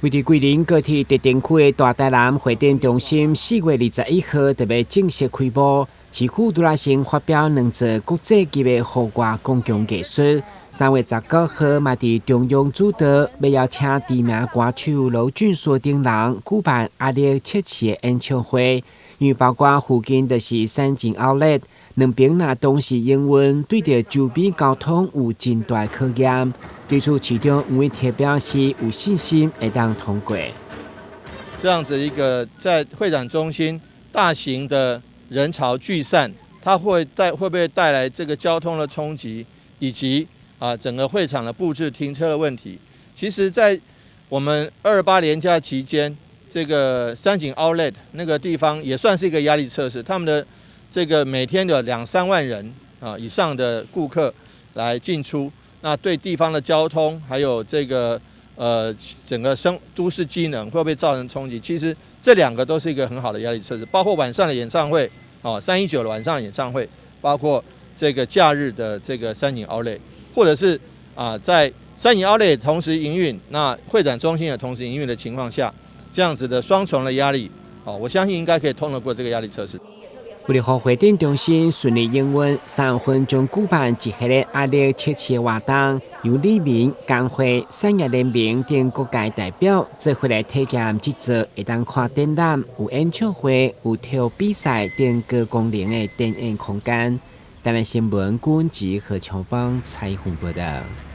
位佇桂林高鐵特定區的大台南會展中心，4月21號就欲正式開幕。市府拄仔先發表兩座國際級的戶外公共藝術。3月19號嘛，佇中央主導，欲邀請知名歌手盧俊說等人舉辦壓力測試的演唱會。因為包括附近就是三井奧萊，兩邊若同時營運，對著周邊交通有真大考驗。對此，市長黃偉哲表示有信心會當通過。這樣子一個在會展中心大型的人潮聚散，它會不會帶來這個交通的衝擊，以及整個會場的佈置、停車的問題？其實，在我們228連假期間，這個三井 Outlet 那個地方也算是一個壓力測試。他們的這個每天有兩三萬人以上的顧客來進出。那對地方的交通，還有這個整個都市機能，會不會造成衝擊？其實這兩個都是一個很好的壓力測試，包括晚上的演唱會，哦，319的晚上的演唱會，包括這個假日的這個三井奧萊，或者是在三井奧萊同時營運，那會展中心也同時營運的情況下，這樣子的雙重的壓力，哦，我相信應該可以通得過這個壓力測試。為了予會展中心順利營運，3月份將舉辦一系列壓力測試活動，由里民、工會、產業聯盟等各界代表做伙來體驗這座會當看展覽、有演唱會、有體育比賽等多功能的展演空間。台南新聞，郭文吉和喬邦採訪報道。